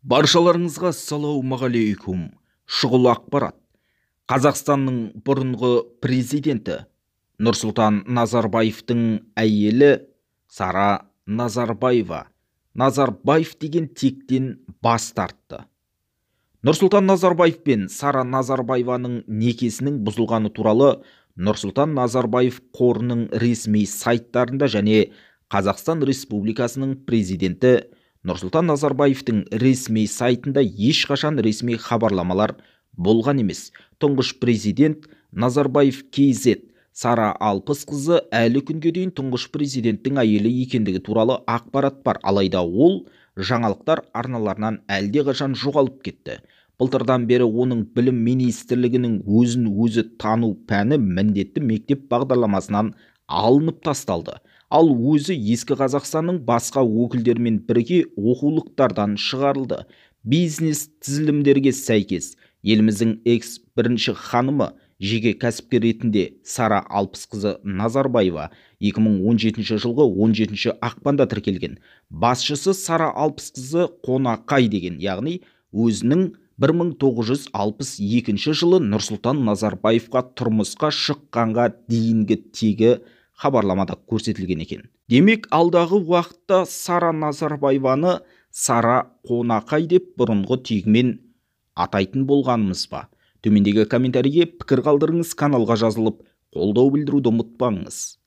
Баршаларыңызға ассалаумағалейкум. Шұғыл ақпарат. Қазақстанның бұрынғы президенті Нұрсұлтан Назарбаевтың әйелі Сара Назарбаева Назарбаев деген тектен бас тартты. Нұрсұлтан Назарбаев пен Сара Назарбаеваның некесінің бұзылғаны туралы Нұрсұлтан Назарбаев қорының ресми сайттарында және Қазақстан Республикасының президенті Нұрсұлтан Назарбаевтың ресми сайтында ешқашан ресми хабарламалар болған емес. Тұңғыш президент Назарбаев KZ Сара Алпысқызы әлі күнге дейін тұңғыш президенттің әйелі екендігі туралы ақпарат бар. Алайда ол жаңалықтар арналарынан әлдеқашан жоғалып кетті. Былтырдан бері оның білім министрлігінің өзін өзі тану пәні міндетті мектеп бағдарламасынан алынып тасталды. Ал өзі ескі Қазақстанның басқа өкілдерімен бірге оқулықтардан шығарылды. Бизнес тізілімдерге сәйкес еліміздің экс бірінші ханымы жеке кәсіпкер ретінде Сара Алпысқызы Назарбаева 2017 жылғы 17 ақпанда тіркелген. Басшысы Сара Алпысқызы Қонақай деген, яғни өзінің 1962 жылы Нұрсұлтан Назарбаевқа тұрмысқа шыққанға дейінгі тегі хабарламада көрсетілген екен. Демек, алдағы уақытта Сара Назарбаеваны Сара Қонақай деп бұрынғы тегімен атайтын болғанымыз ба? Төмендегі комментарийге пікір қалдырыңыз, каналға жазылып, қолдау білдіруді ұмытпаңыз.